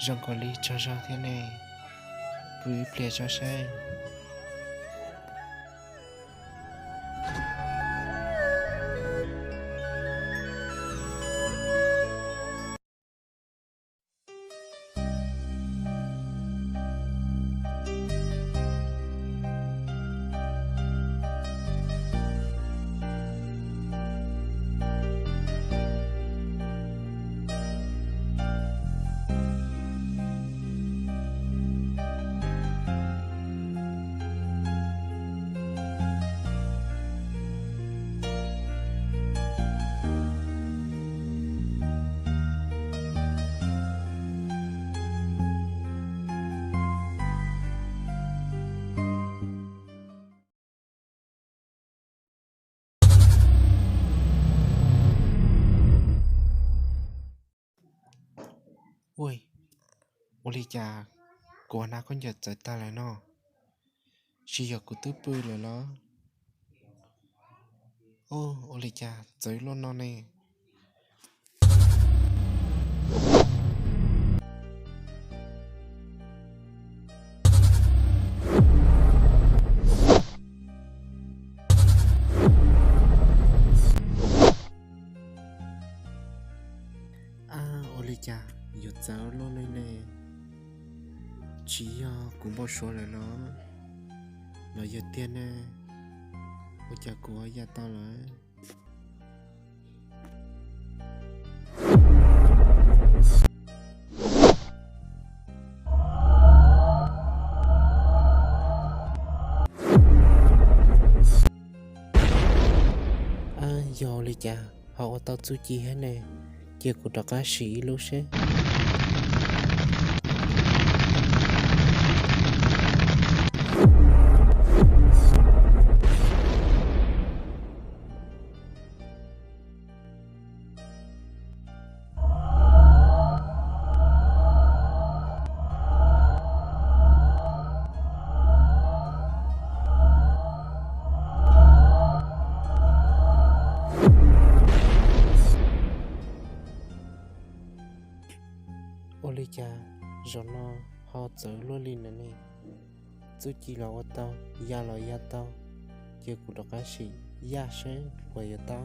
Zoo kawg li, tsaug zog thiab ne. Pw ib pliag tso saib. Ua, ua li cas kuv hnov khaub ncaws txawv tag lawm no? Tsis yog kuv twb pw lawm los? Ua li cas txawv luaj no ne? Ab, ua li cas yuav txawv luaj li ne? Tsis yog kuv npau suav lawm los? Los yog tiag ne? Ua cas kuv ya tau lawm? Yog li cas ho ua tau txuj ci thiab ne? Cia kuv rov qab sim ib lub seb. Ua li cas zaum no ho txawv luaj li no ne? Txuj ci los ua tau, ya los ya tau, ces kuv rov qab sim ya seb puas yuav tau.